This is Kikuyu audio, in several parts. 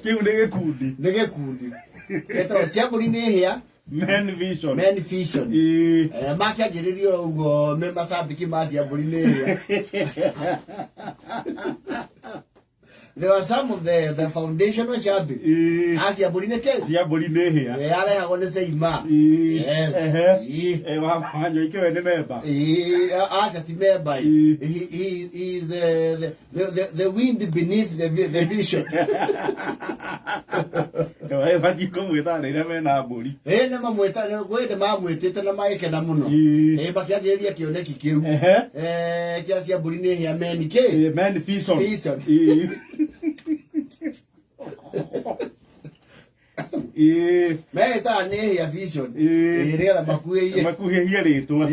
Kĩu nĩ gĩkundi. Nĩ gĩkundi gĩtagwo cia mbũri nĩ hĩa. Men Vision. Men Vision. Eh, makĩanjĩrĩria oro ũguo me macambĩki ma cia mbũri nĩ hĩa. There were some of the foundational champions. A cia mbũri nĩ kĩ? Cia mbũri nĩ hĩa. Eh, arehagwo nĩ Seima. Yes. Eh, wa Wanyoike we nĩ memba. Acha ti member. He is the wind beneath the vision. Batiĩ kũmwĩta rĩrĩa mena mbũri. Ĩ nĩ mamwĩta kwĩ nĩ mamwĩtĩte na magĩkena mũno. Ĩ makĩanjĩrĩria kĩoneki kĩu. Eh, kĩa cia mbũri nĩ hĩa meni kĩ? Men Vision. Vision. Meĩtaga nĩ hĩa vision. Ĩ nĩgetha makuhĩhie. Makuhĩhie rĩtwa.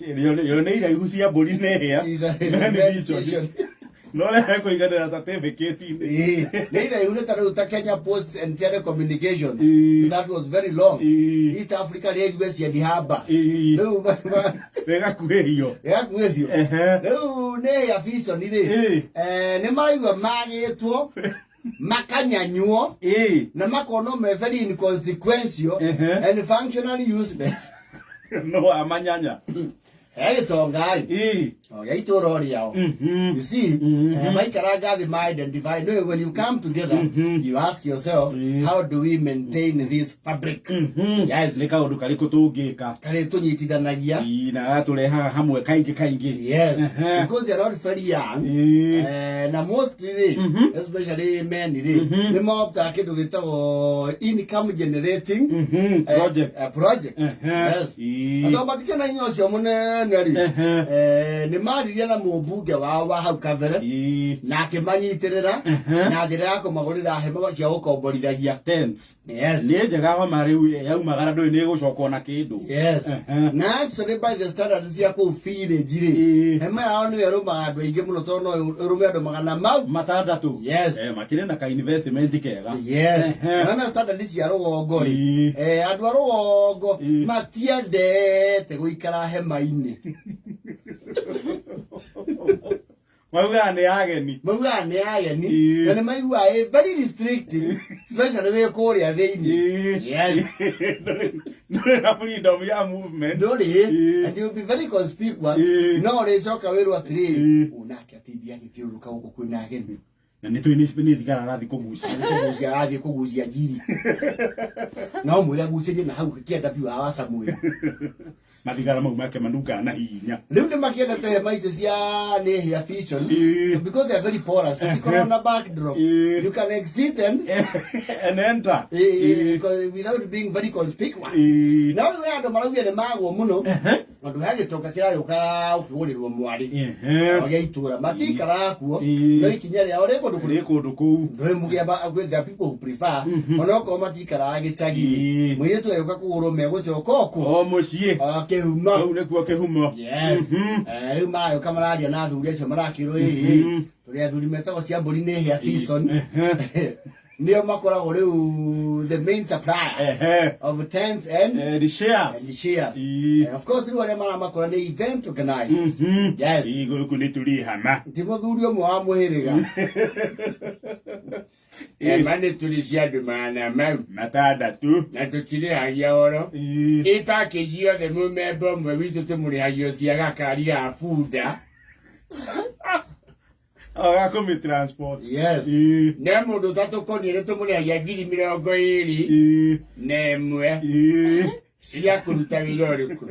Rĩo nĩ iraihu cia mbũri nĩ hĩa. Men Vision. No rĩa kũiganĩra certificate-inĩ. Ĩ, nĩ iraihu nĩ ta rĩu ta Kenya Posts and Telecommunications. That was very long. East Africa Railways and Harbours. Rĩu Rĩgakuhĩhio. Rĩgakuhĩhio. Rĩu nĩ hĩa vision rĩ. Eh, nĩ maraigua magĩtwo makanyanyuo na makonwo me very inconsequential and functionally useless. No amanyanya. He gĩtonga ĩ o gĩa itũũra o rĩao. You see, eh, maikaranga thĩ ma identify no when you come together you ask yourself, how do we maintain this fabric? Yes. Nĩ kaũndũ karĩkũ tũngĩka karĩ tũnyitithanagia na gatũrehaga hamwe kaingĩ kaingĩ? Yes, because they are not very young. Eh, na mostly rĩ, especially men rĩ, nĩ maoptaga kĩndũ gĩtagwo income generating eh, project. eh, project. Yes. Atho matikena hinya ũcio mũnene rĩ, eh, nĩ maririe na mũmbunge wao wa hau kabere na akĩmanyitĩrĩra na njĩra ya kũmagũrĩra hema cia gũkomborithagia. Tents. Yes. Nĩ njega homa rĩu yaumagara ndũĩ nĩ ĩgũcoka ona kĩndũ. Yes. Na actually by the standards cia kũu village rĩ, hema yao nĩyo ĩrũmaga andũ aingĩ mũno tondũ no ĩrũme andũ 600. Yes. Eh, makĩrĩ na ka investment kega. Yes. Na standard cia rũgongo rĩ, eh, andũ a rũgongo matiendete gũikara hema-inĩ. Maugaga nĩ ageni. Maugaga nĩ ageni. Na nĩ maiguaga ĩ very restrictive, especially wĩ kũrĩa thĩinĩ. Yes. Ndũrĩ na freedom ya movement. Ndũrĩ. And you'll be very conspicuous. No ũrĩcoka wĩrwo atĩrĩrĩ, ũyũ nake ateithia agĩthiũrũrũka gũkũ kwĩna ageni. Na nĩ tũĩ nĩ thigara arathiĩ kũgucia. Kũgucia arathiĩ kũgucia njiri. No mwĩre agucĩrie na hau kĩenda biũ hawa Samuel. Mathigara mau make manungaga na hinya. Rĩu nĩ makĩendete hema icio cia nĩ hĩa vision because they are very porous. Itikoragwo na backdrop. You can exit and and enter. Without being very conspicuous. Na rĩu andũ marauga nĩ magwo mũno tondũ he gĩtonga kĩragĩũka gũkĩgũrĩrwo mwarĩ gĩa itũra matikaraga kuo no ikinya rĩao rĩ kũndũ kũrĩ kũndũ kũu. Ndũĩ mũgĩamba there are people who prefer onokorwo matikaraga gĩcagi mũirĩtu agĩũka kũgũrwo megũcoka o kũ? O mũciĩ. O kĩhumo. Kũu nĩkuo kĩhumo. Yes. Eh, rĩu maragĩũka mararia na athuri acio marakĩrwo ĩĩ tũrĩ athuri metagwo cia mbũri nĩ hĩa fison nĩo makoragwo rĩu the main suppliers of tents and and shares. And shares. Eh, of course rĩu arĩa maramakora nĩ event organizers. Yes. Gũkũ nĩ tũrĩ hama. Ti mũthuri ũmwe wa mũhĩrĩga. Hema nĩ tũrĩ cia andũ 600 na tũtirĩhagia oro. Ĩ package yothe mũmemba ũmwe witũ tũmũrĩhagio cia gakari ga bunda. Agakũmĩ transport. Yes. No mũndũ ũtatũkoniĩ nĩ tũmũrĩhagia 21,000 cia kũruta wĩra ũrĩkũ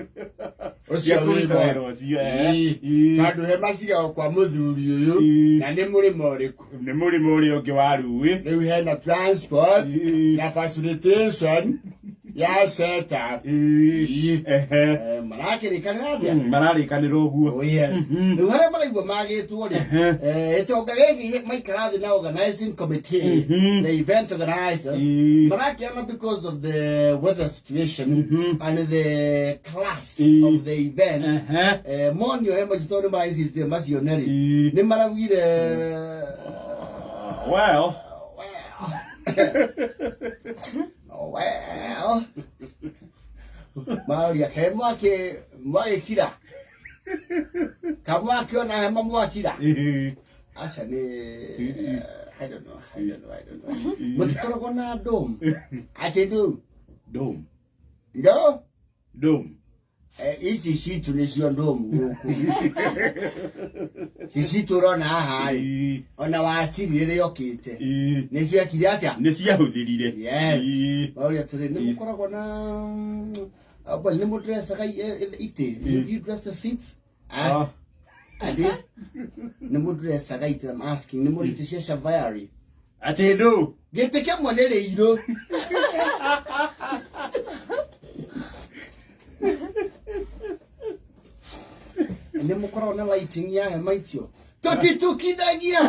ũcio Cia kũruta wĩra. Wĩra ũcio, eh. Tondũ hema cigagwo kwa mũthuri ũyũ na nĩ mũrĩmo ũrĩkũ? Nĩ mũrĩmo ũrĩa ũngĩ wa rũĩ. Rĩu hena transport na facilitation ya setup. Eh, marakĩrĩkanĩra atĩa? Mararĩkanĩra ũguo. Oh, yes. Rĩu harĩa maraigua magĩtwo rĩ, eh, gĩtonga gĩkĩ maikara thĩ na organizing committee, the event organizers, marakĩona because of the weather situation and the class of the event, eh, monio hema icio tondũ nĩ marainsist macione rĩ, nĩ maraugire well well maroria ke mwaki mwagĩkira kamwakĩona hema mwakira. Aca nĩ I don't know, I don't know, I don't know. Mũtikoragwo na dome. Atĩ ndũ? Dome. Ndo? Dome. Ici citũ nĩcio ndomu gũkũ. Ici citũ ũrona haha rĩ, ona waciri rĩrĩa okĩte nĩcio ekire atĩa? Nĩ ciahũthĩrire. Yes. Maũria atĩrĩ, nĩ mũkoragwo na well, nĩ mũndressaga itĩ? You dress the seats? Ah, Adi? Nĩ mũndressaga itĩ? I'm asking. Nĩ mũrĩ itĩ cia Shavari? Atĩ ndũ? Gĩtĩ kĩmwe nĩ rĩirũ. Nĩ mũkoragwo na lighting ya hema icio? Tũtitukithagia.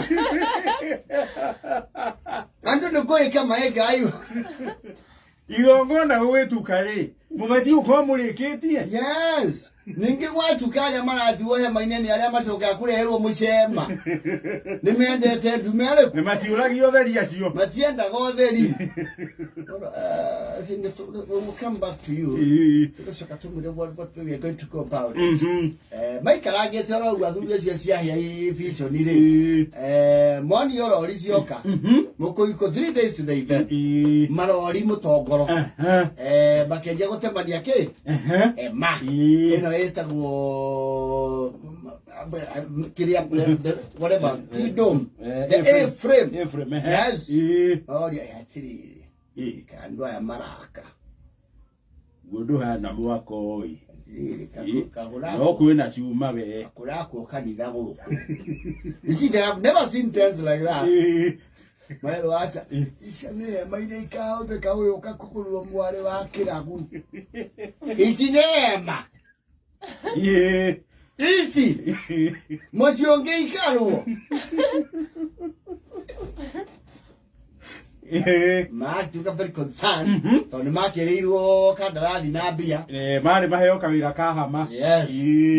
Andũ nĩ kũĩka maĩka ayo. Igongona gũgĩtuka rĩ, mũbatiĩ gũkorwo mũrĩkĩtie. Yes. Ningĩ gwatuka arĩa marathiwo hema-inĩ nĩ arĩa macokaga kũreherwo mũcema. Nĩ mendete ndume ĩrĩkũ? Nĩ matiũragio ũtheri acio. Matiendaga ũtheri. I think that we will come back to you. Tũgũcoka tũmwĩre what we are going to go about it. Maikarangĩte oro ũguo athuri acio ciahĩa vision rĩ. Monio rori cioka. Mũkũiko 3 days to the event. Marori mũtongoro. Makĩanjia gũtemania kĩ? Ema. Ĩno ĩtagwo kĩrĩa, whatever, T dome. The A frame. A frame. Yes. Oria atĩrĩrĩ. Andũ aya maraka. Guo ndũhana mwako ĩ. Atĩrĩrĩ, No kwĩna cuma we. Kũrakwo kanitha gũkũ. You see, they have never seen tents like that. Maero aca icio nĩ hema iria ikahũthĩka gũgĩũka kũgũrwo mwarĩ wa kĩragu. Ici nĩ hema. Ici mũciĩ ũngĩikarwo. Maratuĩka very concerned tondũ nĩ makĩrĩirwo kandarathi na mbia. Marĩ maheo kawĩra ka hama. Yes.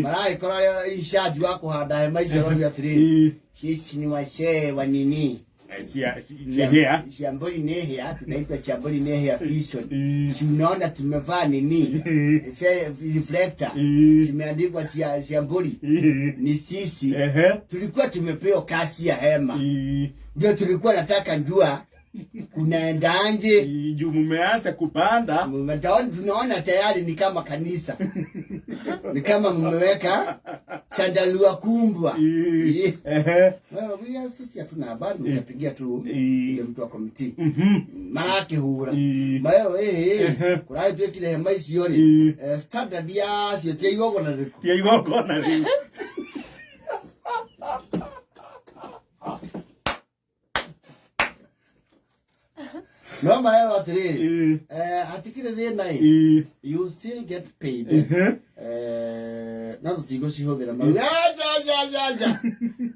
Maragĩkora arĩa in charge wa kũhanda hema icio aroria atĩrĩrĩ, ici ni wacee wa nini? Nĩ hĩa. Cia mbũri nĩ hĩa, tunaitwa cia mbũri nĩ hĩa vision. Si unaona tumevaa nini? Reflector. Zimeandikwa cia mbũri. Ni sisi. Tulikuwa tumepewa kasi ya hema. Ndio tulikuwa nataka njua kunaendaje? Juu mumeanza kupanda. Tunaona tayari ni kama kanisa. Ni kama mmeweka chandarua kumbwa. Wewe sisi hatuna habari, utapigia tu ile mtu wa committee. Marakihura. Maero kurai twekire hema icio ri. Standard ya cio ti igongona rĩrĩkũ? Ti igongona rĩu. No maero atĩrĩrĩ, hatikĩrĩ thĩna ĩ. You still get paid. No tũtigũcihũthĩra mau. Aja, aja, aja, aja.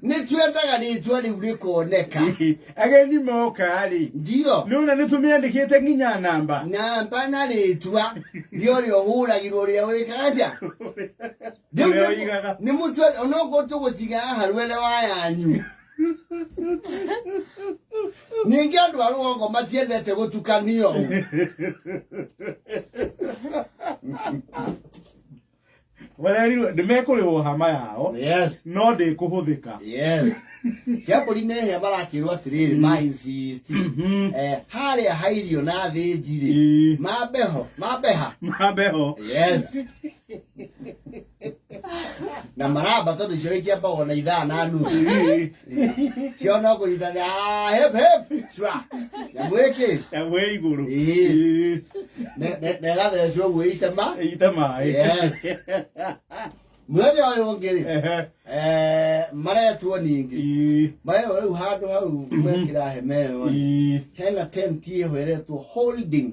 Nĩ twendaga rĩtwa rĩu rĩkoneka. Ageni moka rĩ. Ndio. Nĩ wona nĩ tũmĩandĩkĩte nginya namba. Namba na rĩtwa ndio ũrĩa ũhũragĩrwo ũrĩa wĩkaga atĩa? Ũrĩa ũigaga. Nĩ mũtwe onokorwo tũgũciga haha rwere wa yanyu. Ningĩ andũ a rũgongo matiendete gũtukanio. Marerirwo nĩ mekũrĩhwo hama yao. Yes. No ndĩkũhũthĩka. Yes. Cia mbũri nĩ hĩa marakĩrwo atĩrĩrĩ, ma insist. Harĩa hairio na thĩnji rĩ, mambeho, mambeha. Mambeho. Yes. Na maramba tondũ icio ikĩambagwo na ithaa na nuthu. Cio no kũnyitana, hep hep, cwa. Nyamũ ĩkĩ? Nyamũ ĩ igũrũ. Na ĩgathecwo ũguo ĩite ma? Ĩite maĩ. Yes. Mũthenya ũyũ ũngĩ rĩ, maretwo ningĩ. Marerwo rĩu handũ hau mekĩra hema ĩyo rĩ, hena tent ĩho ĩretwo holding.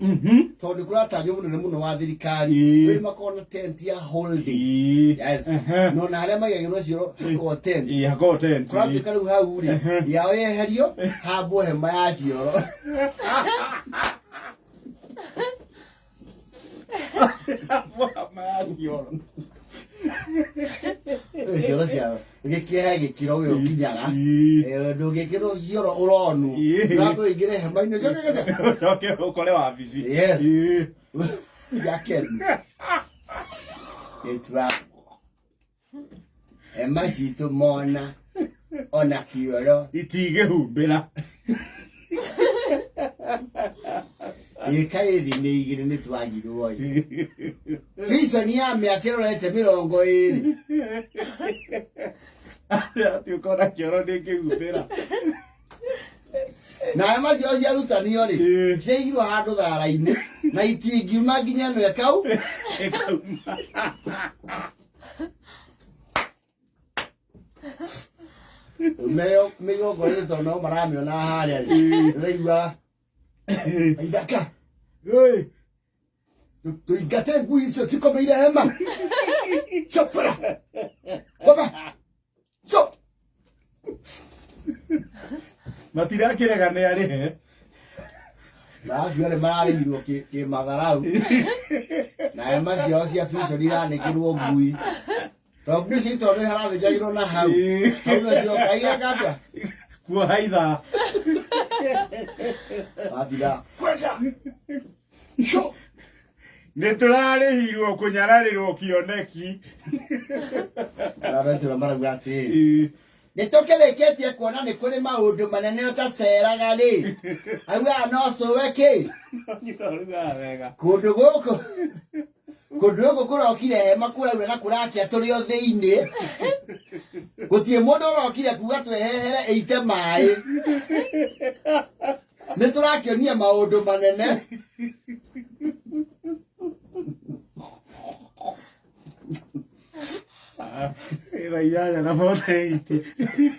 Tondũ kũratanywo mũnene mũno wa thirikari. Rĩu makorwo na tent ya holding. Yes. No na arĩa maigagĩrwo cioro hakorwo tent. Hakorwo tent. Kũratuĩka rĩu hau rĩ, yao yeherio, hambwo hema ya cioro. Hambwo hema ya cioro. Cioro cia gĩkĩhe gĩkĩro ũyũ ũkinyaga. Ndũngĩkĩrwo cioro ũronwo. Ngambe ũingĩre hema-inĩ ũcio nĩgetha ũcoke ũkore wabici. Yes. Cia Ken. Gĩtura. Hema citũ mona. Ona kĩoro. Itingĩhumbĩra. Ĩka ĩthi nĩ igĩrĩ nĩ twagirwo ĩ. Vision ya mĩaka ĩrorete 20. Atĩ ũkona kĩoro ndĩngĩhumbĩra. Na hema ciao ciarutanio rĩ, ciaigirwo handũ thara-inĩ na itingiuma nginya ĩno ĩkau. Ĩkauma. Mĩgongo ĩrĩ tondũ no maramĩona harĩa rĩ. Ũraigua ithaka. Ĩ, tũingate ngui icio cikomeire hema. Chopra. Baba. Chop. Matirakĩrega nĩ arĩhe. Na acio arĩa mararĩhirwo kĩmatharau na hema ciao cia vision iranĩkĩrwo ngui tondũ ngui icio tondũ harathĩnjagĩrwo na hau hau nacio igeka atĩa? Kuoha ithaa. Atira kwenda sho. Nĩ tũrarĩhirwo kũnyararĩrwo kĩoneki. Aretũra marauga atĩrĩrĩ, nĩ tũkĩrĩkĩtie kuona nĩ kũrĩ maũndũ manene ũtaceraga rĩ, augaga no cũwe kĩ. Ũrugaga wega. Kũndũ gũkũ kũrokire hema kũraura na kũrakĩa tũrĩ o thĩinĩ, gũtirĩ mũndũ ũrokire kuga twehehere ĩite maĩ, nĩ tũrakĩonia maũndũ manene. Thaa 8 na 48.